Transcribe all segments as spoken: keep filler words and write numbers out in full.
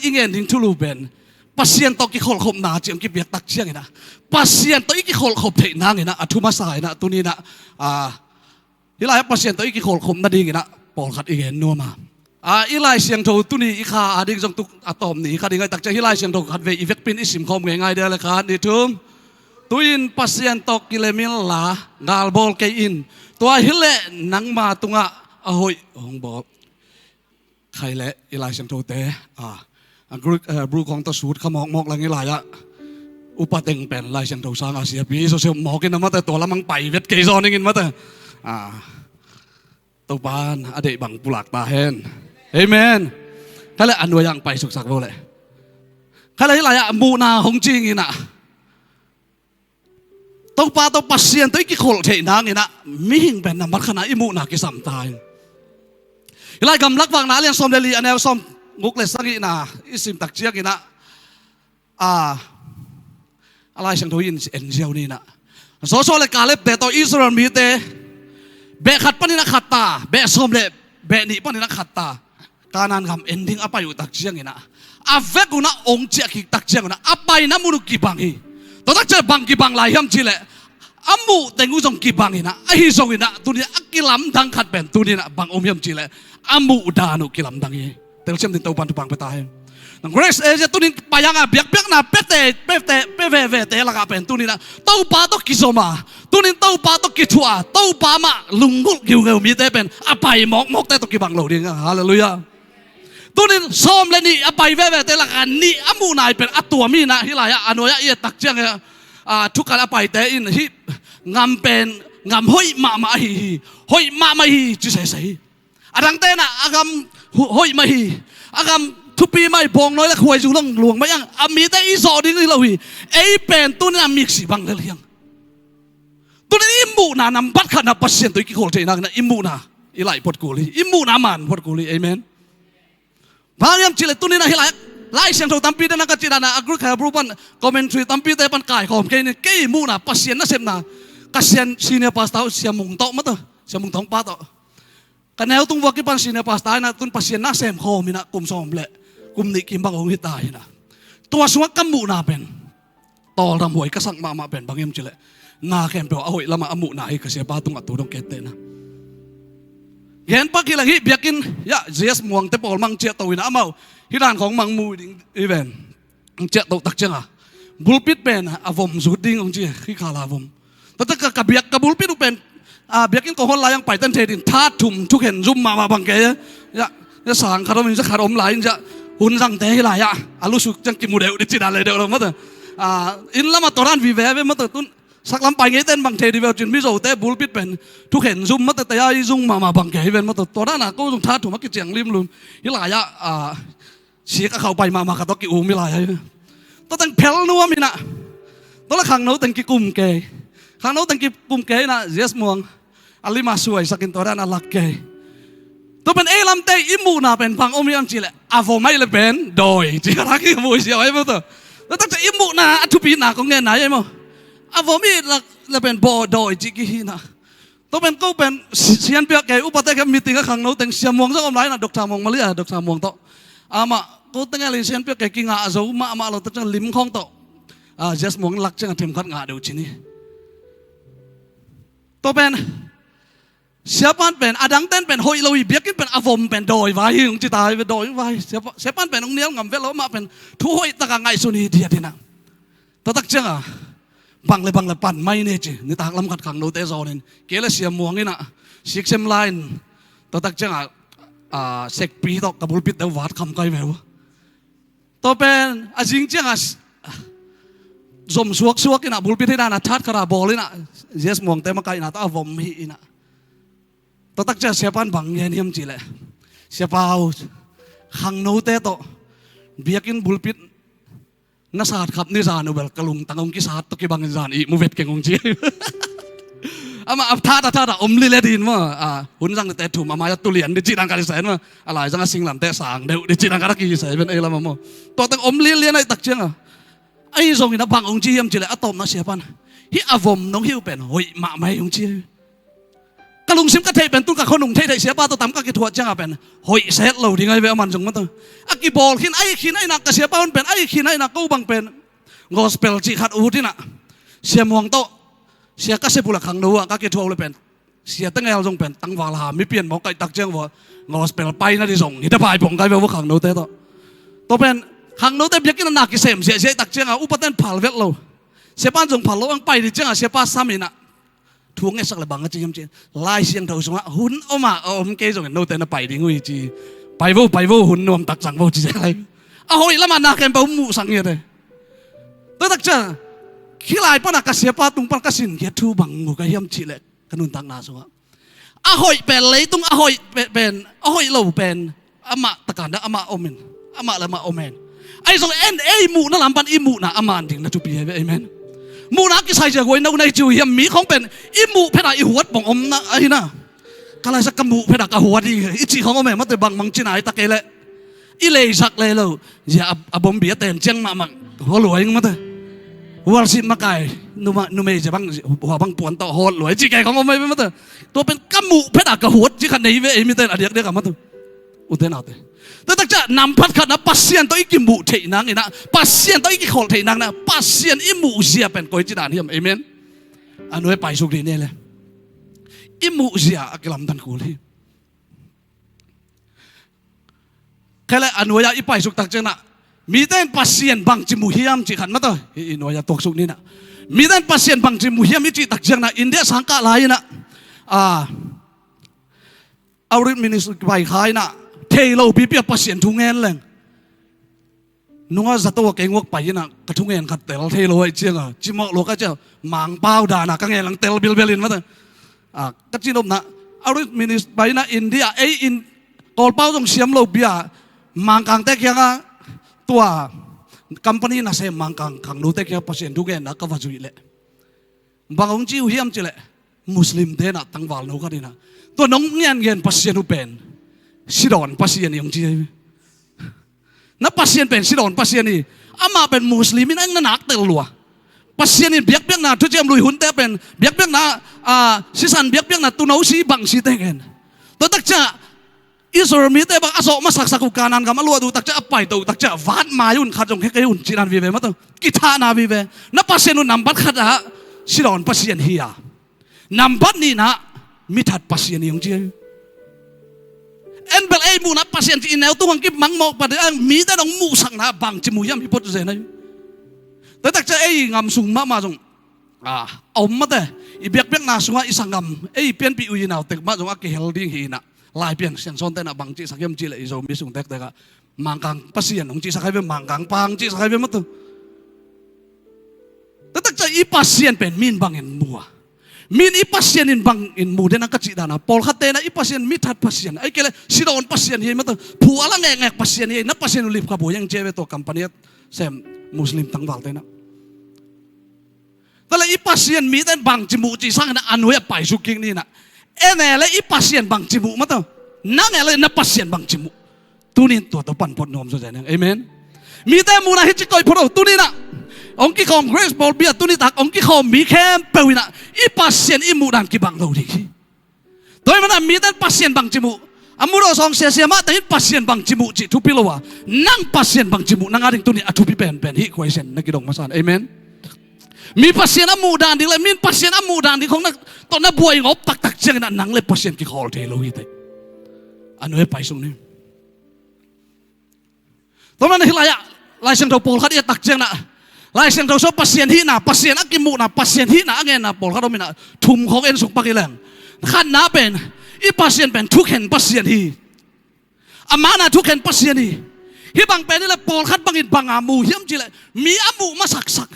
i ngen ding thulu pen Pasian tawh kikholhkhopna cih hong kipiak tak ciangin ah, Pasian tawh i kikholhkhop theih nangin ah, a thu masa in ah tuni in ah, a, hih lai-ah Pasian tawh i kikholhkhop nadingin ah pawlkhat i gen nuam a. A, i Lai Siangtho tuni i kha a ding zong tuk a tawm ni kha ding ahih tak ciang hih Lai Siangtho khatvei i vekpi in i simkhawm ngeingai dia le khat, nih, thum. Tu-in Pasian tawh kilem inla, galbawl kei in. Tua hileh nangma tungah a hoih hong bawl. Khai leh i Lai Siangthote, a, a Greek, a, Hebrew khawng tawh sut kha mawkmawk lang i lai-ah. Upa teng pen Lai Siangtho sanga siapi sawsiau mawk in a mate, tua lamang pai vet kei zaw ning in mate. A, Topan a deih bang pulak ta hen. Amen. Khai leh a nuai-ah pai suksak vo leh. Khai leh hih lai-ah muhna hong cing in ah. Topa tawh Pasian tawh i kikholh theih nangin ah mihing pen nambat khatna i muhna kisam ta in. Hih lai Gamlak Vakna a lian sawm le li a neu sawm guk le sagihna i sim tak ciangin ah, a, a Lai Siangtho in en ziau ni in ah, Joshua le Kaleb-te tawh Israel mite beh khat panin a khat ta, beh sawm le beh nih panin a khat ta Kanaan gam en ding a pai uh tak ciangin ah, a vek un ah ong ciah kik tak ciangun ah, a paina mun uh kibang hi. Tua tak ciang bang kibang lai hiam cih leh, a muh teng uh zong kibang in ah, ahi zongin ah tuni a kilamdang khat pen tuni in ah bang om hiam cih leh, a muh dan uh kilamdang hi. Telsiam ding Topan thupha pia ta hen. Nang Grace Asia tuni in pai hang a biakpiakna piate, piate, pia vevete lakah pen tuni in ah Topa tawh kizom a, tuni in Topa tawh kithuah a, Topa mah lunggulh giugeu mite pen a pai mawkmawkte tawh kibang lo ding a. Halleluiah. Tuni in sawm le nih a pai vevete lakah nih a muhna pen a tuam hi in ah, hih lai-ah a nuai-ah i et tak ciang, a, thu kal a paite in hih gam pen gam hoih mahmah ahi hi, hoih mahmah hi ci sese hi. A dangte in ah a gam hu-, hoih mah hi, a gam thupi mah hi, bawngnawi le khuaizu long luang mah hi hang, a mite i zawh ding hi lo hi. Ei pen tuni in a miksi bang lel hi hang. Tuni in i muhna nambat khatna Pasian tawh i kikholh theih nangin ah i muhna i laih phot kul hi, i muhna man phot kul hi. Amen. Bang hiam cih leh tuni in ah hih lai, Lai Siangtho tampite na ka cih dan a, a Greek Hebrew pan commentary tampite pan kaikhawm kei ning, kei muhna Pasian nasepna, ka sian, senior pastor uh Sia Mung tawh mate, Sia Mung Thawng pa tawh. Ka neu tung vua kipan senior pastor in ah tun Pasian nasem khawm in ah kum sawm le kum nih kim bang hong hi ta hi in ah. Tua sungah ka muhna pen tawldam huai ka sak mahmah pen bang hiam cih leh, na khempeuh a hoih lamah a muhna hi, ka siapa tungah tu dong ka ettehna. Gen pak hi leng, hih biakinn, ya, J S Muangte pawl mang ciahto in ah amau hih dan khawng mang mu ding hi ven. Ciahto tak ciang a, pulpit pen a vom zut ding hong ci, hih khala vom. Tua tak ka, ka biak, ka pulpit uh pen, a, biakinn kong hon lai-ah paiten thei ding, that thum thukhen zum mahmah bang kei, ya, ya, sang khat om in, za khat om lai in, ya, hun zangte hih lai-ah a lusuk ciang kimu deuh ding ci dan le deuh lo mate. A, inn lamah tua dan vive ve mate, tun saklam pai ngeiten bang thei ding ve uh cin, Mizote pulpit pen thukhen zum mate, taya i zung mahmah bang kei hi ven mate. Tua dan a ko zong that thum a kiciang limlum hih lai-ah, a, sik a khauh pai mahmah khat tawh ki-um hi lai hi. Tua teng phel nuam in ah, tua leh khangno teng kikum kei. Khangno teng kikum kei in ah, J S Muang a lim a suaisak in tua dan a lak kei. Tua pen ei lamte i muhna pen bang om hiam cih leh, a vom ahih leh pen dawi ci khat a kimu hi sia ahi maw tua. Tua tak ciang i muhna a thupina kong ngenna hi ahi maw. A vom ahih leh pen baw dawi ci kihi in ah. Tua pen ko pen si-, sianpiak kei, upate kei, meeting a khangno teng, Sia Muang zong om lai in ah, Doctor Muang Malia, Doctor Muang tawh. Amah ko teng a lin sianpiak kei, kingah zo mahmah lo, tua ciang lim khawng tawh, a, J S Muang lak ciang a themkhat ngah deuh cin hi. Tua pen siapa'n pen, a dangte'n pen hoih lo hi, biakinn pen a vom pen dawi vai hi hong ci ta hi ve, dawi vai. Siapa, siapa'n pen hong nial ngam vet lo, amah pen thu hoih tak a ngaihsun hi diat in ah. Tua tak ciang a, bang le bang le pan mai ni ci, nitak lam khat khangnote zawn in, kei le Sia Muang in ah, siksem lai in, tua tak ciang a, a, sekpi tawh ka pulpit deuh vat kham kai ve uh. Tua pen a zing ciang a, zom suaksuak in ah, pulpit hi dan a that khat a bawl in ah, J S Muangte makaihna tawh a vom hi in ah. Tua tak ciang siapa'n bang gen hiam cih leh, Siapa aw, khangnote tawh biakinn pulpit na sat khap ni zan uh bel ka lungtang hong kisat tawh kibang in zan ihmu vet keng hong ci. Amah a that a that a om lile ding maw. A, hun zang teh thum a mai a tu lian ding ci dan ka kisai maw. A lai zang a singlamteh sang deuh ding ci dan ka kisai ven ei lam a maw. Tua teng om lilian ahih tak ciang a, ahi zongin a bang hong ci hiam cih leh, a tawpna siapa'n, hih a vom nong hi uh pen hoih mahmah hi hong ci hi. Ka lungsim ka theih pen tun ka khonung theihtheih siapa tawh tam ka kithuah ciangah pen hoih set lo ding ahi ve, aman zong mataw. A kibawl khin ahi khin ahi nak, ka siapa hun pen ahi khin ahi nak, ko bang pen gospel cih khat ut inah, Sia Muang tawh, Sia Kasep uh la khangno uh ah ka kithuah uh le pen, Sia Tengel zong pen tangval ha mi pian mawk kaihtak ciang vua, gospel paina di zong hi ta pai pong kai ve vua khangnote tawh. Tua pen khangnote biakinn ah na kisem ziahziah tak ciangah upaten phal vet lo. Siapa in zong phal lo ang, pai di ciangah siapa sam inah thu ngetsak le bang a ci hiam cin, Lai Siangtho sungah hun om ah a om kei zongin note na pai ding uh hi ci. Pai vo, pai vo, hun nuam tak cang vo ci zel lai. A hoih lamah na khempeuh muhsak ngiat e. Tua tak ciang khilai panah ka siapa tung pan ka sinkhiat thu bang uh ka hiam cih leh, ka nuntakna sungah a hoih pen leitung a hoih pe-, pen a hoih lo pen amah takan dah amah om in, amah le amah om hen. Ahi zong en ei muhna lam pan i muhna a man ding na thupi hi ve. Amen. Muhna a kisai zia guai na uh na i ci uh hiam, mi khong pen i muh phet a i huat bang om na ahi na. Ka laisak ka muh phet a ka huat i, i cih khong om hen, mate, bangmang cina i ta kei leh i leisak le lo. Zia a, a bombi a ten ciang mahmah hua luai ing mate. Worship makai numa, numei zia bang, hua bang puan tawh hot luai ci kei khong om hi ve mate. Tua pen ka muh phet a ka huat ci khat nei ve ei miten a diakdiak a mate. Ute naute. Tua tak ciah nampat khatna Pasian tawh i kimuh theih nang inah, Pasian tawh i kikholh theih nang inah, Pasian i muh zia pen koi ci dan hiam? Amen. A nuai paisuk dih ni le. I muh zia a kilamdan kul hi. Kei le a nuai-ah i paisuk tak ciangin ah, mite in Pasian bangci muh hiam cih khat mataw, i, i nuai-ah tuaksuk ni nah. Mite in Pasian bangci muh hiam i cih tak ciangin ah, India sangkah lai inah, a, Outreach Ministry pai kha inah, thei lo pipi a Pasian thu ngen leng. Nunga zato a kei nguak pai inah, ka thungen khat tel thei lo ahih cianga, cimawh lo ka cia, Mangpau dana ka ngen lang tel bilbel in mataw. A, ka cinopna, Outreach Ministry pai inah India, ei in, Kawlpau zong siam lo bia, Mangkangte kianga, tua, company nasem Mangkang, khangnote kianga Pasian thu ngenna ka va zuih leh. Bang hong ci uh hiam cih leh, Muslim tenah tangval no khat inah, tua nong ngiangen Pasian uh pen, Sidon Pasian hi hong ci hi. Na Pasian pen Sidon Pasian hi. Amah pen Muslim in a eng na nak tel lua. Pasian in biakpiakna thuciam lui hunte pen, biakpiakna, a, sisan biakpiakna tuuno si bang si teng en. Tua tak ciah, Israel mite bang a zawh masaksak uh Kanaan gam a luat uh tak ciah, a paito uh tak ciah, vat mai un khat zong he kei un cih dan vive mataw. Kithahna vive. Na Pasian uh nambat khat ah Sidon Pasian hi a, nambat nihna ah mithat Pasian hi hong ci hi. En bel ei muhna Pasian cih i neu tung hong kimangmawh pah ding a, mite dong muhsakna bangci muh hiam hi phot zen ahi. Tua tak ciah ei ngam sung mahmah zong, a, a om mate, i biakpiakna sungah i sanggam, ei pianpih uh i nautek mah zong a kihel ding hi inah. Laipian siansawn tenah bang cihsak hiam cih leh i Zomi sung tektek ah, Mangkang Pasian hong cihsak ahi ve, Mangkang pa hong cihsak ahi ve mataw. Tua tak ciah i Pasian pen mi in bangin mu a, mi in i Pasian in bangin mu den a ka cih dana, pawlkhat tenah i Pasian mithat Pasian, ahih kei leh Sidon Pasian hi mataw, phu a la ngekngek Pasian hi, na Pasian uh lipkhap uh hiang ci ahi ve tua company a sem Muslim tangval tenah. Tua leh i Pasian mite in bangci muh cih sangin a nuai-ah paisuk kik ni nah. En e le i Pasian bangci muh mataw. Nang e le na Pasian bangci muh. Tunin tua tawh pan phot nuam zaw zen hang. Amen. Mite muhna hi ci koih phot o. Tunin ah hong ki congress pawlpi ah tuni tak hong kikhawm mi khempeuh inah i Pasian i muh dan kibang lo ding hi. Tua ahih manin mite in Pasian bangci muh, a muh dawh sawng siasia mah te in Pasian bangci muh cih thupi lo a, nang Pasian bangci muh nang a ding tuni a thupi penpen hih question na kidong masa in. Amen. Mi Pasian a muh dan ding le mi in Pasian a muh dan ding khong na tawh na buai ngawp taktak ciangin ah nang le Pasian kikhawl thei lo hi teh. A nuai paisuk ni. Tua manin hih lai-ah Lai Siangtho pawlkhat i et tak ciangin ah, Lai Siangtho sungah Pasian hihna, Pasian a kimuhna, Pasian hihna a ngenna pawlkhat om inah, thum khawng en suk pak hi leng. Khatna pen, i Pasian pen thukhen Pasian hi. A mana thukhen Pasian hi. Hih bang pen hi leh pawlkhat bangin bang a mu hiam cih leh, mi a muh masaksak,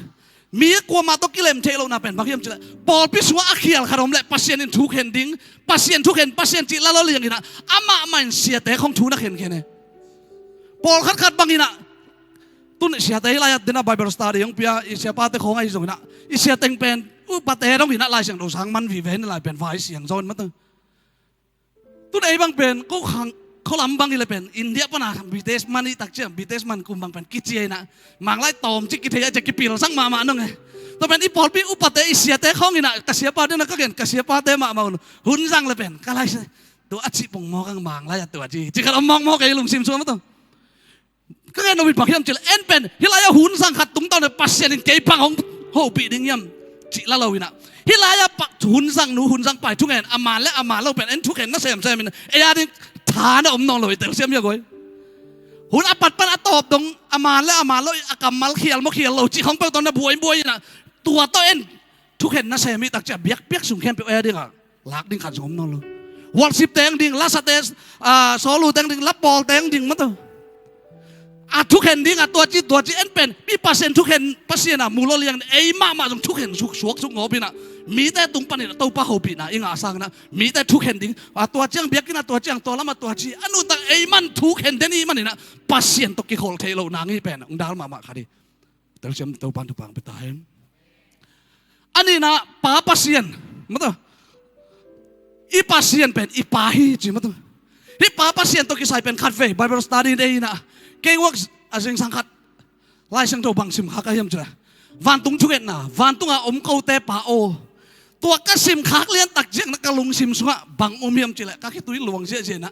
mi kuamah tawh kilem theih lohna pen bang hiam cih leh, pawlpi sungah a khial khat om leh Pasian in thukhen ding, Pasian thukhen, Pasian cih la lo liang inah, amah mah in siate khong thu na khenkhen e. Pawlkhat khat bang inah, tun siate hih lai-at dena Bible study hong pia, i siapate khawng ahi zong inah, i siateng pen, upate dong inah Lai Siangtho sang man vive in lai pen vai siang zaw in mataw. Tun ei bang pen, ko khang, Ko lam bang hi le pen India pana B T S man i tak ciang, B T S man kum bang pen kici a inah, Manglai tawm ci kithei a ci a kipilsak mahmah nong e. Tua pen i pawlpi upate, i siate khawng inah, ka siapa dena ka gen, ka siapate mahmah un hun zang le pen ka lai se. Tua a cih pong mawk ang Manglai a tua ci, ci khat om mawkmawk ei lungsim sung a maw tua. Ka gen lo bit bang hiam cih leh en pen hih lai-ah hun zang khat tungtawn in Pasian in kei bang hong hopih ding hiam cih la lo inah, hih lai-ah hun zang nu hun zang pa i thungen a man le a man lo pen en thukhen na semsem inah, ei a ding tha na om nawn lo i telsiam hi a guai. Hun a pat pan a tawp dong a man le a man lo, a kammal khial maw khial lo cih khong peuh tawh na buaibuai inah, tua tawh en thukhen na sem i tak ciah biakpiak sung khempeuh ei a dingah lak ding khat zong om nawn lo. Worship teng ding, lasate, ah, solo teng ding, lapawl teng ding maw tua. A thukhen ding a tua ci tua ci en pen i Pasian thukhen, Pasian a mu lo liang ei mahmah zong thukhen suk suak suk ngawp inah, mite tung panin a Topa hopihna i ngah sang inah mite thukhen ding a tua ciang biakinn a tua ciang tua lam a tua ci a nuntak ei man thukhen den i man inah Pasian tawh kikholh theih loh nang i pen ung dal mahmah khat hi. Telsiam Topan thupha pia ta hen. A nihna, Pa Pasian maw tua. I Pasian pen i Pa hi ci maw tua. Hih Pa Pasian tawh kisai pen khatvei Bible study day inah kei uak a zingsang khat Lai Siangtho bang sim khak a hiam cih leh, vantung thungetna, vantunga om kote Pa aw. Tua ka sim khak lian tak ciang na ka lungsim sungah bang om hiam cih leh ka khitui luang ziahziah inah,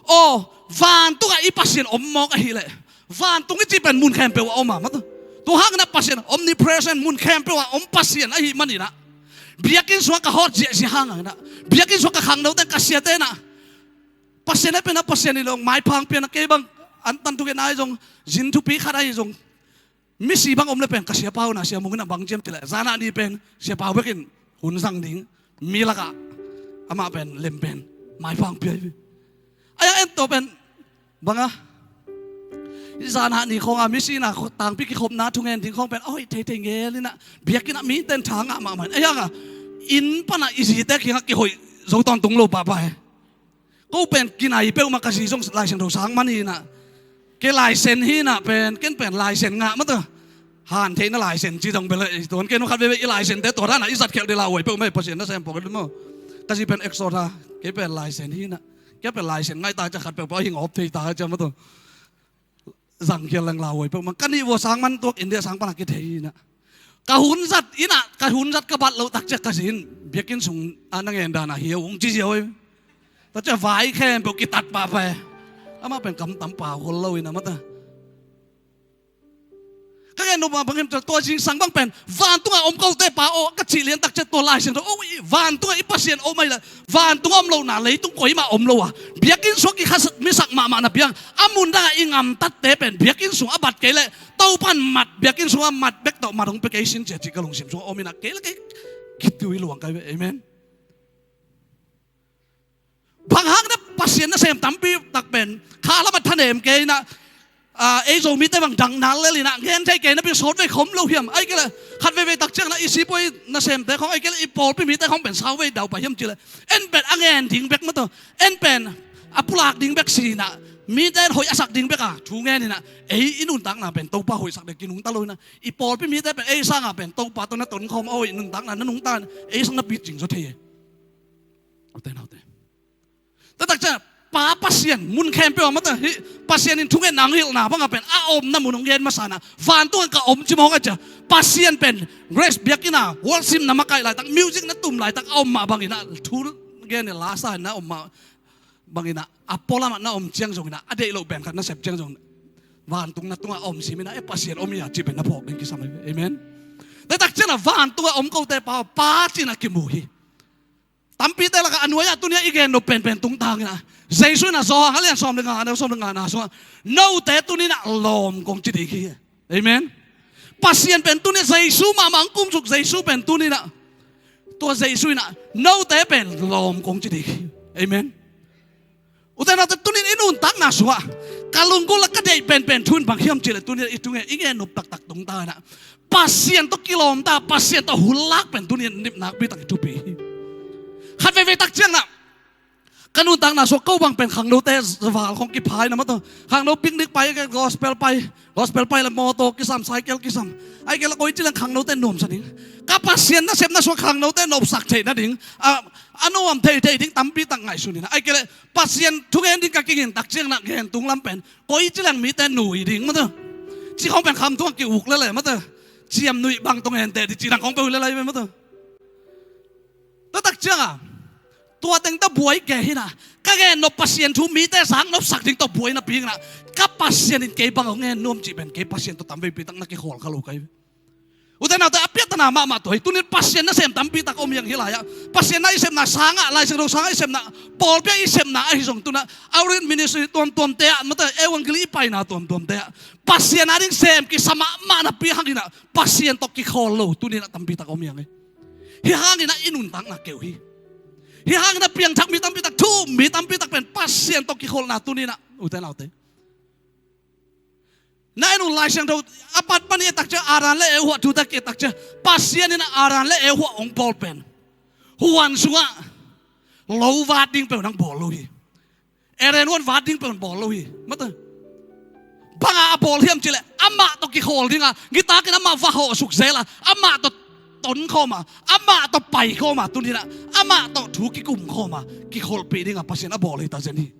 aw, vantungah i Pasian om mawk ahih leh vantung i cih pen mun khempeuh ah om a maw tua. Tua hang inah Pasian omnipresent, mun khempeuh ah om Pasian ahih man inah, biakinn sungah ka hawt ziahziah hang inah, biakinn sungah ka khangnote, ka siate inah Pasian a pen a Pasian hi lo, maiphang pian a kei bang antan thukhenna ahi zong, zin thupi khat ahi zong, misi bang om le pen ka siapa hun a Sia Mung inah bang ciam cih leh zanah ni pen siapa bekin hun zang ding mi lakah amah pen lem pen maiphang pia hi. A yang en tawh pen bang a, i zanah ni khawng a misi na tangpi kikhopna thungen ding khawng pen a hoih theithei ngel inah, biakinn ah mite in tha ngah mahmah in, a yang a inn panah i zite kiangah kihoih zo tawntung lo pahpah hi. Ko pen kinai peuhmah, ka zi zong Lai Siangtho sang man hi inah, kei Lai Siangtho hi inah pen, ken pen Lai Siangtho ngah maw tua. Han theihna Lai Siangtho ci zong bel hi tuan, ken khat veve i Lai Siangthote tua dan a i zat khialh dih lauhuai peuhmah hi, Pasian nasem pawlkhat maw. Ka zi pen exhort a, kei pen Lai Siangtho hi inah, kei pen Lai Siangtho ngaih ta ciah khat peuhpeuh a hing awp thei ta ciah maw tua. Zang khial leng lauhuai peuhmah. Ka nih vua sang man tuak India sang pan a kithei inah, ka hun zat inah, ka hun zat ka bat loh tak ciah ka zi in biakinn sung a na ngen dan a hi a ung ci ziau hi. Tua ciah vai khempeuh kitat pahpah hi. Amah pen kam tam pau khol lo inah maw tua. Ka gen nop mah bangin tua zingsang bang pen vantungah om kote Pa aw ka cih lian tak ciah tua Lai Siangtho, aw, i vantungah i Pasian om ahih leh vantungah om lohna leitung koimah om lo a, biakinn sungah kikhasak misak mahmah na piang a mun dangah i ngamtatte pen biakinn sungah a bat kei leh Topan mat, biakinn sungah mat bek tawh mat hong pia kei sin cia cih ka lungsim sungah om inah kei le kei khitui luang kai ve. Amen. Bang hang na Pasian nasem tampi tak pen kha lamah thanem kei inah, ah, ei Zomite bang dang nal lel inah ngen thei kei napi sawt vei khawm lo hiam? Ahih kei leh khat veivei tak ciang na i sipuai nasemte khawng, ahih kei leh i pawlpi mite khawng pen sau vei dau pah hiam cih leh, en pen a ngen ding bek maw tua, en pen a pulak ding bek si inah, mite in hoih a sak ding bek a thu ngen inah, ei i nuntakna pen Topa hoihsak ding kinungta lo inah, i pawlpi mite pen ei sangah pen Topa tawh na tonkhawm a hoih nuntakna na nungta in ei sang na pit zing zaw thei hi. Ute naute, tua tak ciah Pa Pasian mun khempeuh ah maw tua, hih Pasian in thungetna hong hilhna bangah pen a omna mun hong gen masa inah, vantungah ka om ci mawk a ciah Pasian pen grace biakinn ah worship na makaih laitak, music na tum laitak a om mah bang inah, thu gen in la sa in na om mah bang inah, a pualamah na om ciang zong inah, a deih loh pen khat na sep ciang zong vantung na tungah a om sim inah, e Pasian om hi a cih pen na phawk ding kisam hi. Amen. Tua tak ciangah vantungah om kote Pa, Pa ci inah kimu hi. Tampite lakah a nuai-ah tuni-ah i gen nop penpen tungtang inah, Jesu inah Johan a lian sawm le nga, a neu sawm le nga na sungah, note tuni inah lawm kong ci ding hi. Amen. Pasian pen tuni inah Jesu mahmah hong kumsuk Jesu pen tuni inah, tua Jesu inah note pen lawm kong ci ding hi. Amen. Ute naute, tuni in i nuntakna sungah ka lunggulh a ka deih penpen thu in bang hiam cih leh tuni in i thungen i gen nop taktak tungta inah Pasian tawh kilawmta, Pasian tawh hun lak pen tuni in nip nakpi tak i thupi hi. Khat veivei tak ciangah Ka nuntakna sua ko bang pen khangnote val khong kipha hi na maw taw. Khangno picnic pai, gospel pai, gospel pai le mawtaw kisam, cycle kisam. Ahih kei leh koi ci leng khangnote nuamsa ding. Ka Pasian nasepna sua khangnote nopsak theih nading a, a nuam theithei ding tampi tak ngaihsun hi na. Ahih kei leh Pasian thu gen ding ka kiging tak ciang na gen tung lam pen koi ci leng mite nui ding maw taw. Ci khong pen kham tuang ki-uk lel e maw taw. Ciam nuih bang tawh ngen teh ding ci dang khong peuh lel e maw taw. Tua tak ciang a, tua teng tawh buai kei hi na. Ka gen nop Pasian thu mite sang nopsak ding tawh buai napi hi na. Ka Pasian in kei bang hong ngen nuam cih pen kei Pasian tawh tamveipi tak na kikhawl kha lo ka hi. Ute naute, a piattana mahmah tua hi. Tuni-in Pasian nasem tampi tak om hi hang hih lai-ah. Pasian na i sepna sang ah, Lai Siangtho sang ah i sepna, pawlpi ah i sepna ahi zong tu-in ah, outreach ministry tuamtuamte ah, maw taw, evangeli i paina tuamtuamte ah, Pasian a ding sem kisa mahmah napi hangin ah, Pasian tawh kikhawl lo tuni-in ah tampi tak om hi hang hi. Hih hangin ah i nuntakna keu hi. Hih hangin ah piangthak mi tampi tak, thu um mi tampi tak pen Pasian tawh kikholhna tuni-in ah, ute naute. Na en un, Lai Siangtho a pat pan i et tak ciang, Adam le Eva thu tak i et tak ciang, Pasian in ah Adam le Eva hong bawl pen huan sungah lo vat ding peuh nang bawl lo hi. Eden huan vat ding peuh bawl lo hi. Maw taw. Bang a bawl hiam cih leh amah tawh kikhawl ding a, nitakin amah va hawh suk zel a, amah tawh ton khawm a, amah tawh pai khawm a, tuni-in ah amah tawh thu kikum khawm a, kikholhpih ding a Pasian a bawl hi ta zen hi.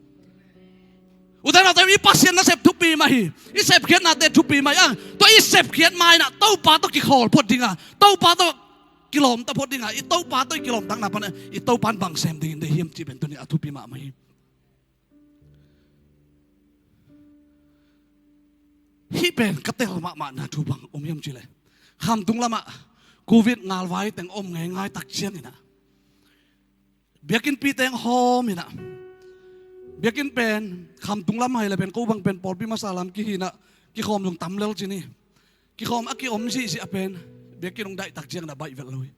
Ute naute, i Pasian nasep thupi mah hi. I sepkhiatnate thupi mah hi. A, tua i sepkhiat ma-in ah Topa tawh kikhawl phot ding a, Topa tawh kilawmta phot ding a, i Topa tawh i kilawmtatna pan ah i Topa in bang sem dingin deih hiam cih pen tuni-in a thupi mahmah hi. Hih pen ka tel mahmahna thu bang om hiam cih leh, khamtung lamah Covid ngalvai teng om ngeingai tak ciangin ah, biakinnpi teng hawm in ah, biakinn pen khamtung lam hi leh pen ko bang pen pawlpi masa lam kihi in ah, kikhawm zong tam lel ci ni. Kikhawm a kiom zihziah pen biakinn hong daih tak ciangin ah baih vet lo hi.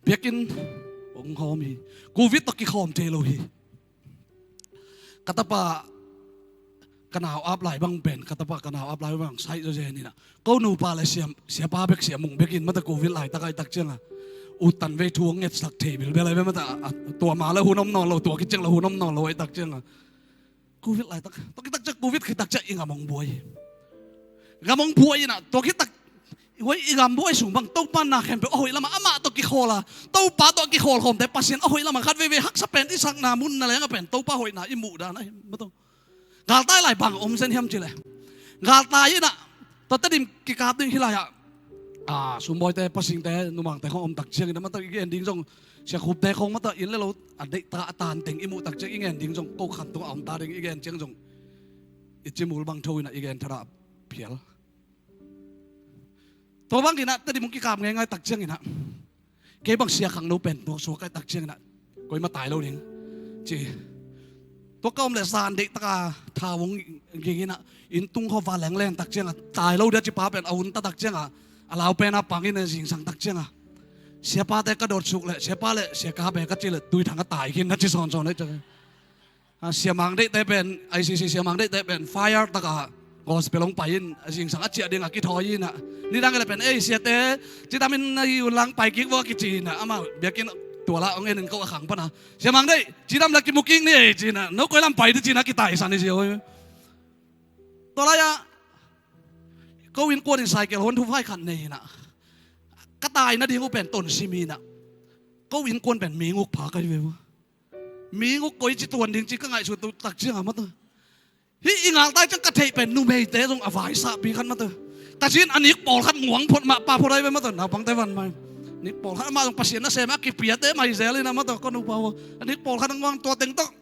Biakinn hong hawm hi. Covid tawh kikhawm thei lo hi. Ka tapa, ka nau ap lai bang pen, ka tapa ka nau ap lai bang saih zawzen in ah, ko nupa le siam, siapa bek, Sia Mung bek in, maw taw, Covid laitak ahih tak ciang a, uttan vei thu hong ngetsak thei bilbel ahi ve, maw taw. A, tua ma le hun om nawn lo, tua khit ciang le hun om nawn lo ahih tak ciang a, Covid laitak, tua khit tak ciang, Covid khit tak ciang i gam hong buai. Gam hong buai in ah, tua khit tak, huai i gam buai sung bang Topa in na khempeuh a hoih lamah amah tawh kikhawl a, Topa tawh a kikhawl khawmte Pasian a hoih lamah khat veivei haksa pen i sakna mun nangawn a pen Topa hoihna i muh dan ahi, maw taw. Galtai lai bang om zen hiam cih leh, galtai in ah, tua Tedim kikap ding hih lai-ah, a, Sumbawite, Pasingte, Numangte khawng om tak ciangin ah, maw taw, i gen ding zong, Sia Khupte khawng, maw taw, inn le lo a deihtak a tanteng i muh tak ciang i gen ding zong, ko khan tungah a om ta ding i gen ciang zong, i cimul bang tho in ah i gen thadah phial. Tua bangin ah Tedim hong kikap ngeingai tak ciangin ah, kei bang sia khangno pen tua suak ahih tak ciangin ah, koimah tai lo ding ci. Tua ka om leh zan deihtak a thau hong ging in ah, inn tung khawng va lenglen tak ciang a, tai lo dia ci pa pen a hun ta tak ciang a, a lau pen a pang in a zingsang tak ciang a, siapate ka dot suk leh, siapa le siaka pen ka ci leh Tuithang a tai khin na ci sawnsawn ahih ciang. A, Sia Mang Deihte pen, I C C Sia Mang Deihte pen fire tak a gospel hong pai in, a zingsang a ciah ding a kithawi in ah, nidang hi leh pen, "Ei, siate, cidam in na hi un lang, pai kik vo," a kici in ah, amah biakinn tual ah hong en in ko a khang pan a, "Sia Mang Deih, cidam leh kimu kik ni ei," ci in ah, "No koi lam pai di?" ci in ah kitaisan hi sia oi. Tua lai-ah ko innkuan in cycle Honda five khat nei in ah, ka tai nading uh pen tonsim in ah, ko innkuan pen mi nguk pha ka hi ve maw. Mi nguk koi ci tuan ding ci ka ngaihsut uh tak ciang a, maw taw. Hih i galtai ciang ka theih pen numeite zong a vaisahpi khat, maw taw. Ka ci in a nik pawlkhat nguang phot mah pa phot ahi ve, maw taw. Naupangte van mai. Nik pawlkhat amah zong Pasian nasem a kipiate mai zel in ah, maw taw, ko nupa uh. A nik pawlkhat a nguang, tua teng tawh,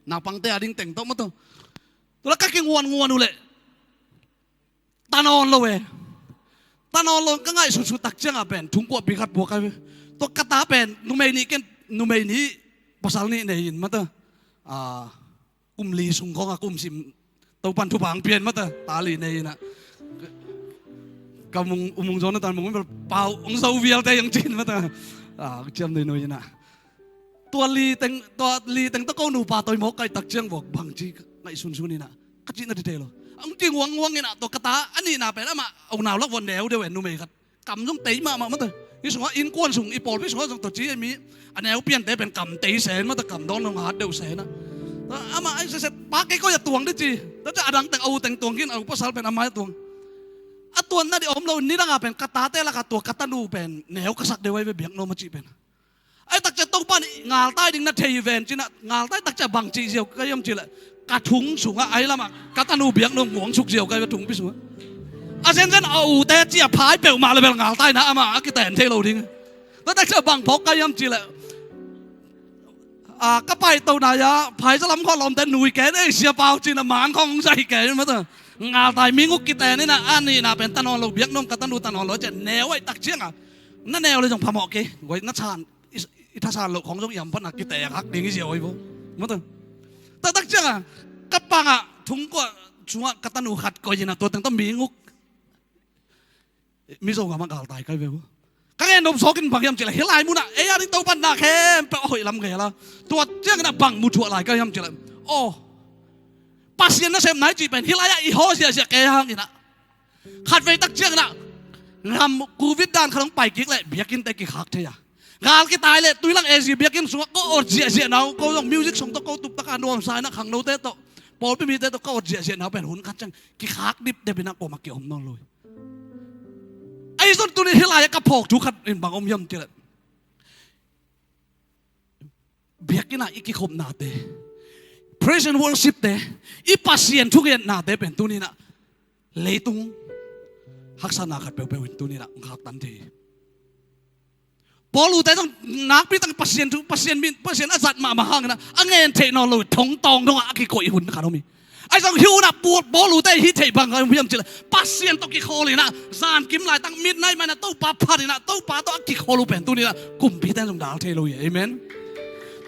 naupangte a ding teng tawh, maw taw. Tua leh ka kinguannguan uh leh ta nawn lo e. Ta nawn lo, ka ngaihsutsut tak ciang a pen thongkuahpi khat buak ahi ve. Tua ka ta pen numei nih ken, numei nih, pasal nih nei in, maw taw. A, kum li sung khawng a kum sim, Topan thupha hong pia in, maw taw, ta li nei in ah. Ka mung, u mung zaw na tan mung bel pau hong zo vialte hong ci in, maw taw. A, ciam nuinui in ah. Tua li teng, tua li teng tawh ko nupa tawi mawk ka hih tak ciang vok bangci ngaihsunsun in ah, ka cih na thei lo. Hong kinguannguan in ah, tua ka ta a nihna pen amah a unau lak vua neu deuh e, numei khat. kam zong tei mahmah mate. Hih sungah innkuan sung i pawlpi sungah zong tawh ci a mi a neu piante pen kam tei sen mate, kam dawn zong hat deuh sen a. Amah ai sese pa kei koi a tuang di ci. Tua ciang a dang teng a u teng tuang khin, a u pasal pen a mai a tuang. A tuanna di om lo, nidang a pen ka tate lakah tua ka tanu pen neu ka sak deuh ai ve biaknawm a cih pen. Ai takcia Topa nih ngaltai ding na thei ven cinah ngaltai takcia bang cih ziau ka hiam cileh ka thung sungah ai lamah ka tanu biaknawm nguangsuk ziau ka hi ve thungpi sungah. A zenzen a ute cia phai peuhmah le bel ngaltaina amah a kiten thei lo ding. Tua takcia bang phawk ka hiam cileh a ka paito nai-a phaiza lam khua lawmte nui ken ei sia pau cinah man khawng zai ken mata. Ngaltai mi nguk kiten inah a nihna pen tanawn lo biaknawm ka tanu tanawn lo ciah neu ai takciangah na neu le zong phamawh kei guai na chan i thasan loh khawng zong iam phatna kiteak hak ding i ziau ahi vo. Mata taktak ciangah ka pangah thungkuah sungah ka tanu khat koih inah tua teng tawh mi nguk Mizo gamah galtai kai ve vo. Ka ngen nop sawkin bang hiam cileh hih lai munah ei a ding Topan na khempeuh a hoih lam ngei la. Tua cianginah bang mu thuah lai kai hiam cileh aw Pasian nasem nai cih pen hih lai-ah i haw ziahziah kei hanginah khatvei tak cianginah ngam covid dan khat hong pai kik leh biakinnte kikhak thei a. Gal kitai leh tuilang A Z biakinn sungah ko ot ziahziahna uh ko zong music song tawh ko tuptaka nuamsa inah khangnote tawh pawlpi mite tawh ka ot ziahziahna uh pen hun khat ciang kikhak dipdep inah kuamah kiom nawn lo hi. Ahi zong tuni hih lai-ah ka phawk thu khat in bang om hiam cileh biakinn ah i kikhopnate, praise and worship-te, i Pasian thungetnate pen tuninah leitung haksatna khat peuhpeuh in tuninah hong khaktan thei hi. Paul ute zong nakpi tak Pasian thu, Pasian min, Pasian a zat mahmah hanginah a ngen theih nawn lo thongtawng dongah a kikoih hun khat om hi. Ahi zong hih unah Paul ute hih theih bang hiam cileh Pasian tawh kikhawl inah zankim laitak midnight mah inah Topa phat inah Topa tawh a kikhawl uh pen tuninah kumpite zong dal thei lo hi. Amen.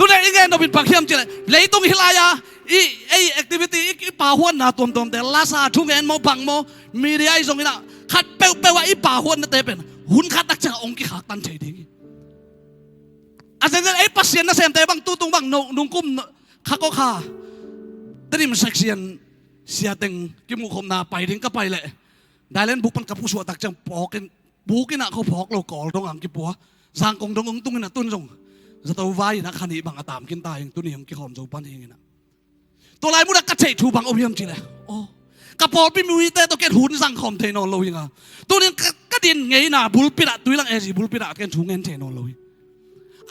Tuna i ngen nopin bang hiam cileh leitung hih lai-a i ei activity i pahuanna tuamtuamte lasa thungen maw bang maw media i zonginah khat peuhpeuh ah i pahuannate pen hun khat tak ciangah hong kikhaktan thei ding hi. A zenzen ei Pasian nasemte bang tutung bang no nungkum kha kawkha Tedim section siateng kimuhkhopna pai ding ka pai leh Thailand buk pan ka pusuah tak ciang pawkin bukinah kho phawk lo kawl dong ang kipua zangkong dong ong tunginah tun zong zato vai inah khanih bang a tamkin ta hing tuni hong kikhawm zo pan hinginah. Tua lai munah ka theih thu bang om hiam cileh aw ka pawlpi mite tawh ken hun zangkhawm thei nawn lo hinga. Tunin ka din ngeina bulpitah tuilang A Z bulpitah ken thu ngen thei nawn lo hi.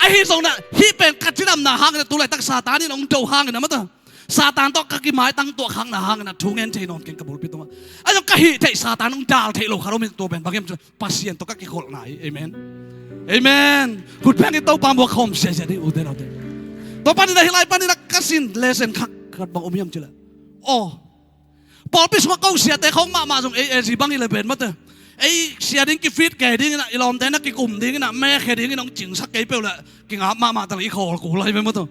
Ahi zonginah hih pen ka cidamna hanginah tulaitak Satan in hong do hanginah mata Satan tawh ka kimaitang tuahkhakna hanginah thu ngen thei nawn ken ka bulpi tungah. Ahi zong ka hih theih Satan hong dal theih lo khat om in tua pen bang hiam cileh Pasian tawh ka kikholhna hi. Amen. Amen. Khutpheng in Topa muak khawm siasia ding ute naute. Tua paninah hih lai paninah ka sin lesen khak khat bang om hiam cileh aw pawlpi sungah ko siate khawng mahmah zong ei A Z bang hi le pen mate ei sia ding kifit kei dinginah i lawmte na kikum dinginah mekhe dingin hong cingsak kei peuh le kingap mahmah tang i khawl kul lai ve mate.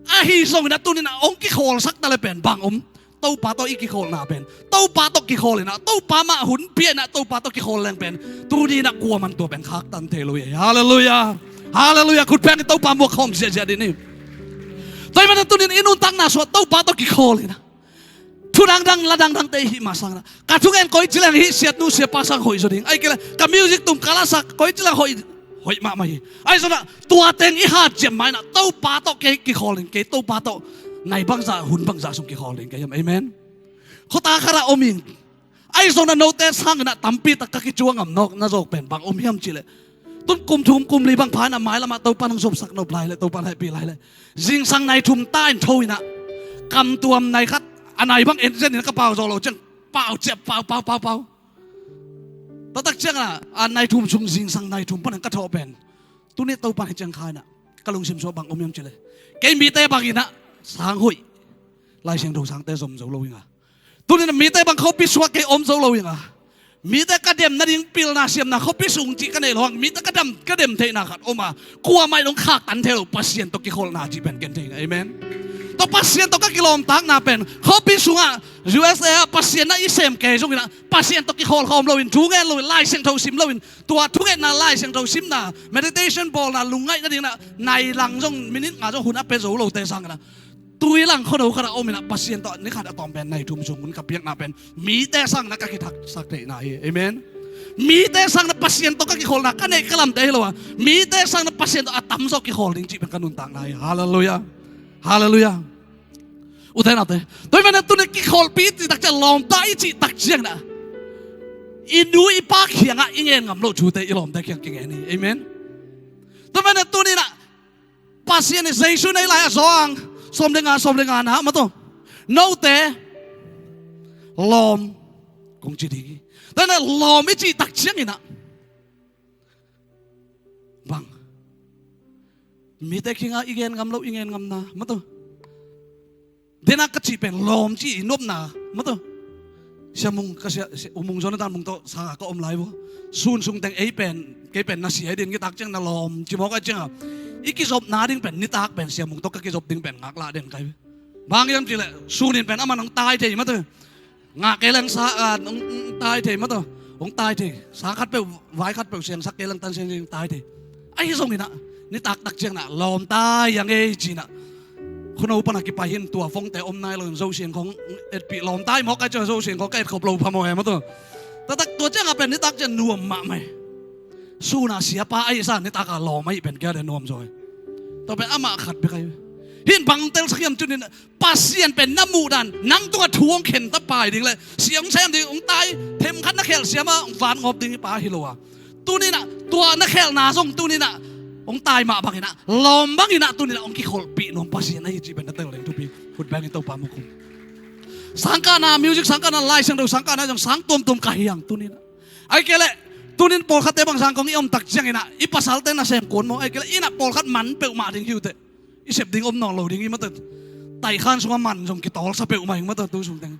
Ahi zonginah tuninah hong kikhawlsak ta le pen bang om Topa tawh i kikholhna pen Topa tawh kikhawl inah Topa mah hun pia inah Topa tawh kikhawl leng pen tuninah kuaman tua pen khaktan thei lo hi. Halleluiah. Halleluiah. Khutpheng in Topa muak khawm siasia ding hi. Tua hi mana tunin i nuntakna sungah Topa tawh kikhawl inah thu dangdang la dangdangte i hih mah sanginah ka thungen koi cileng hih siatnu siapa sang hoih zaw ding ai kei le ka music tum ka lasak koi cileng hoih hoih mahmah hi. Ahi zonah tua teng i hanciam mah inah Topa tawh kei kikhawl in kei Topa tawh nai bangzah hun bangzah sung kikhawl ding kei hiam. Amen. Khuata khatah om ing. Ahi zonah note sanginah tampi tak ka kicuang ngam nawk na zawk pen bang om hiam cileh tun kum thum kum li bang pha inah mailamah Topa nang zopsak nop lai le Topa nang hehpih lai le zingsang nai thum ta in tho inah kamtuam nai khat a nai bang en zen inah ka pau zawh lo ciang pau ciah pau pau pau pau. Taktak ciangah a nai thum sung zingsang nai thum panin ka thawh pen tuni Topa hih ciang kha inah ka lungsim sungah bang om hiam cileh kei mite bang inah sang hoih Lai Siangtho sangte zom zo lo inga. Tuninah mite bang khopi sungah kei om zo lo inga. Mite ka dem nading pilna siamna khopi sung cih ka neih lo hang mite ka dem ka dem theihna khat om a kuamah in hong khaktan thei lo Pasian tawh kikholhna cih pen ken thei inga. Amen. Tua Pasian tawh ka kilawmtakna pen khopi sungah U S A ah Pasian na i sem kei zonginah Pasian tawh kikhawl khawm loin thu ngen loin Lai Siangtho sim loin tua thungetna Lai Siangtho simna meditation bawlna lungngaih nadinginah nai lang zong minit nga zong hun a pia zo lote sanginah tui lang khuano khatah om inah Pasian tawh ni khat a tawm pen nai thum sung hun ka piakna pen mite sanginah ka kithaksak theihna hi. Amen. Mite sangin Pasian tawh ka kikholhna ka neih ka lamte hi lo a, mite sangin Pasian tawh a tamzaw kikhol ding cih pen ka nuntakna hi. Halleluiah. Halleluiah. Ute naute, tua hi manin tuni kikholhpih i cih tak ciang, lawmta i cih tak ciangin ah i nu i pa kiangah i ngen ngam loh thute i lawmte kiang kingen hi. Amen. Tua hi manin tuni in ah Pasian in Jesu nei lai-ah Johan sawm le nga, sawm le nga na mah tawh, note lawm kong ci ding hi. Tua hi in ah lawm i cih tak ciangin ah bang, mite kiangah i gen ngam loh, i ngen ngamna mah tawh, dena ka cih pen lawm cih i nopna mah tawh. Sia Mung, ka sia, sia, U Mung Jonathan Mung tawh sangah ka om lai vua. Sun sung teng ei pen, kei pen na sia hi ding, nitak ciang na lawm ci mawk ahih ciangin i kizopna ding pen, nitak pen Sia Mung tawh ka kizop ding pen ngaklah den kai. Bang hiam cih leh sun in pen aman hong tai thei mah tawh. Ngah kei leng sa, ah, hong, hong tai thei mah tawh. Hong tai thei. Sa khat peuh, vai khat peuh siangsak kei leng tan siang hong tai thei. Ahi zongin ah nitak tak ciangin ah lawmta hi ing ei ci-in ah, khuano pan a kipai hi in tua phone-te om nai lo in Zo Siangkhong etpih, lawmta hi mawk ahih ciang Zo Siangkhong ka etkhop lo phamawh e mah tawh. Taktak tua ciangah pen nitak ciang nuam mahmah hi. Sun a siapa ahih sang nitak a lawm ahih pen kia de nuam zaw hi. Tua pen amah khat bek ahi hi. Hih in bang telsak hiam cih leh, Pasian pen na muhdan, nang tungah thu hong khen ta pai ding leh, sia hong sem ding, hong tai, themkhat na khelh siam a hong van ngawp ding i pa hi lo a, tuni in ah tua na khelhna zong tuni in ah hong tai mah bangin ah, lawm bangin ah tuni in ah hong kikholhpih nuam Pasian ahi cih pen na tel ding thupi. Khut bengin Topa mu khum. Sangkahna, music sangkahna, Lai Siangtho sangkahna zong sang tuamtuam ka hi hang tuni in ah. Ahih kei leh tuni in pawlkhatte bang sang kong i om tak ciangin ah i pasalte nasem kuan maw, ahih kei leh inn ah pawlkhat man peuhmah ding hi uh teh. I sep ding om nawn lo ding hi mah tawh. Taikhan sungah man zong kitawlsa peuhmah hi mah tawh tu sung teng.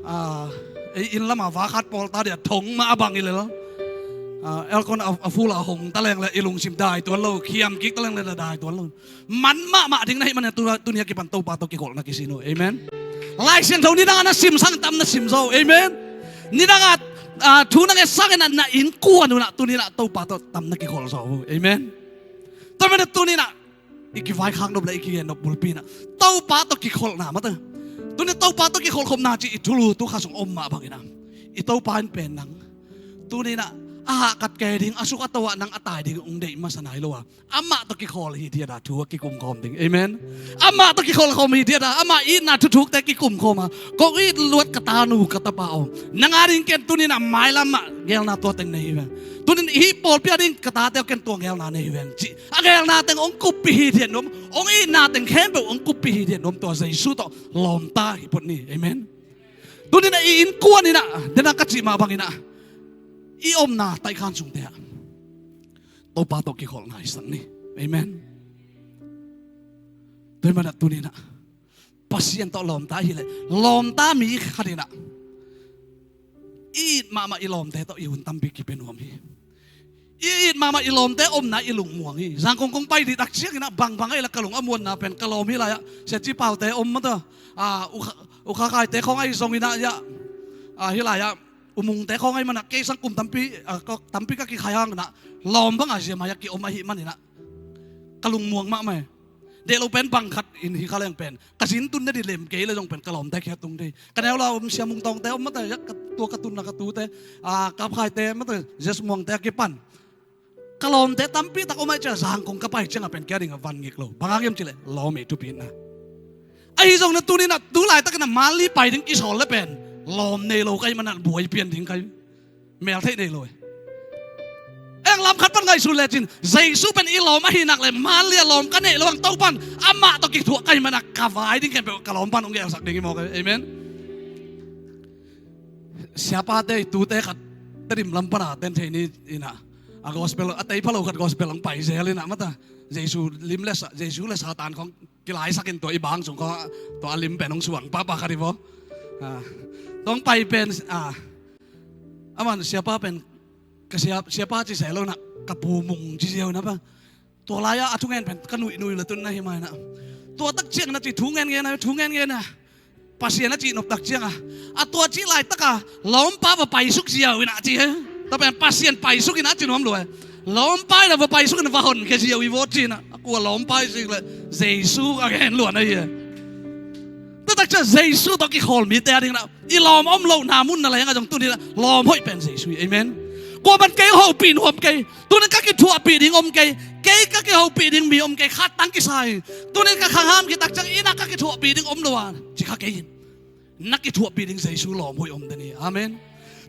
Ah, ei inn lamah va khat pawl ta dia thong mah a bang hi lel. Ah, aircon a, a full a hong ta leng leh i lungsim dai tuan lo, khiam kik ta leng leh dai tuan lo. Man mahmah ding na hih manin tu, tuni a kipan Topa tawh kikholhna kisin uh. Amen. Lai Siangtho nidang a na sim sang tam na sim zaw uh. Amen. Nidang a, ah, thu na nget sangin ah na innkuan un ah tuni in ah Topa tawh tam na kikholh zaw uh. Amen. Tua hi manin tuni in ah i kivaikhak nop le i kigen nop bulpi in ah Topa tawh kikholhna mah tawh. Tuni Topa tawh kikholh khopna cih i thulu tu kha sung om mah bangin ah, i Topa in pen nang tuni in ah a hahkat kei ding, a suk a to ah nang a tai ding hong deih masa nai lo a, amah tawh kikholh hi diat a thu a kikum khawm ding. Amen. Amah tawh kikholh khawm hi diat a, amah itna thuthukte kikum khawm a, kong it luat ka tanu ka tapa aw, nang a ding ken tuni in ah mailam ah geelna tua teng nei hi veng. Tuni in hih pawlpi a ding ka tate aw ken tua geelna nei hi veng cih a geelna teng hong kuppih hi diat nuam, hong itna teng khempeuh hong kuppih hi diat nuam tua Jesu tawh lawmta hi phot ni. Amen. Tuni in ah i innkuan in ah, dena ka cih mah bangin ah, i omna taikhan sungte ah Topa tawh kikholhna hisak ni. Amen. Tua hi manin ah tuni in ah Pasian tawh lawmta hi leh, lawmta mi khat in ah i it mahmah i lawmte tawh i hun tampi kipia nuam hi. I it mahmah i lawmte omna i lungmuang hi. Zangkong kong pai dih tak ciangin ah bangbang ahih leh ka lung a muanna pen ka lawm hih lai-ah Sia Ci Paute om mah tawh, ah, U Kha, U Kha Khaite khawng ahi zongin ah, ah, hih lai-ah U Mungte khawng ahih manin ah kei sang kum tampi, ah, ka, tampi ka kikhai hangin ah lawm bang a zia mai-ah kiom ahih manin ah ka lungmuang mahmah hi. Deih lo pen bang khat in hi kha leng pen ka zin tun nading lem kei leh zong pen ka lawmte kiang tung thei. Ka neu la om Sia Mung Tawngte om mah tawh, ka tua ka tunna ka tute, ah, Kap Khaite mah tawh, Jes Muangte a kipan ka lawmte tampi tak om ahih ciang Zangkong ka pai ciangah pen kei a dingah van ngik lo. Bang hang hiam cih leh lawm i thupi in ah. Ahi zongin ah tuni in ah tu laitakin ah Manli pai ding kisawl leh pen lawm nei lo ka hih manin ah buai pian ding ka hi. Mel theih nei lo hi. Eng lam khat pan ngaihsun lecin Jesu pen i lawm ahih nak leh Manli a lawm ka neih loh hang Topa'n amah tawh kithuah ka hih manin ah ka vai ding khempeuh ka lawmpa'n hong geelsak ding hi mawk hi. Amen. Siapate i tute khat Tedim lam pan a ten thei ni in ah, a gospel a tei pha lo khat gospel hong pai zel in ah mah tawh, Jesu lim le sa, Jesu le Satan khawng kilaisak in tua i bang sung khawng tua a lim pen hong suang pahpah khat hi vaw. Ah, tua hong pai pen, ah, aman siapa pen ka sia, siapa ci seh lo in ah, ka Pu Mung ci ziau in ah pa. Tua lai-ah a thungen pen ka nuih nuih lua tun na hi mai in ah. Tua tak ciangin ah ci thu ngen ngen a, thu ngen ngen a, Pasian a cih nop tak ciangah, a tua cih laitakah lawmpa va paisuk ziau in ah ci hi. Tua pen Pasian paisuk in ah ci nuam lua hi. Lawmpa in ah va paisuk in ah va honkhia ziau hi vaw ci in ah, a kua lawmpa hi sik leh Jesu a gen lua na hi hi. Tua tak ciang Jesu tawh kikhawl mite a dingin ah i lawm om lohna mun nangawn ah zong tuni in ah lawm hoih pen Jesu hi. Amen. Kuaman kei hopih nuam kei. Tunin ka kithuahpih ding om kei. Kei ka kihopih ding mi om kei. Khattang kisa hi. Tunin ka khangham kitak ciang inn ah ka kithuahpih ding om lo a ci kha kei in. Na kithuahpih ding Jesu lawm hoih om den hi. Amen.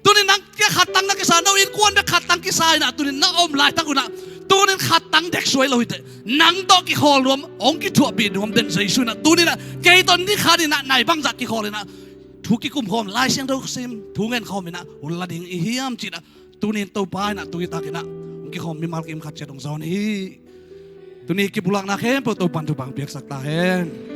Tunin nang kia khattang na kisa, no innkuan bek khattang kisa inah, tunin na om laitak unah, tunin khattang dek suai lo hiteh. Nang tawh kikhawl nuam, hong kithuahpih nuam den Jesu inah, tuninah kei tawh ni khat inah nai bangzah kikhawl inah, thu kikum khawm, Lai Siangtho sim, thu ngen khawm inah, hun la ding i hiam cinah, tunin Topa inah, tuni tak inah hong kikhawm mimal kim khat ciat hong zawn hi. Tuni kipulakna khempeuh Topan thupha hong piaksak ta hen.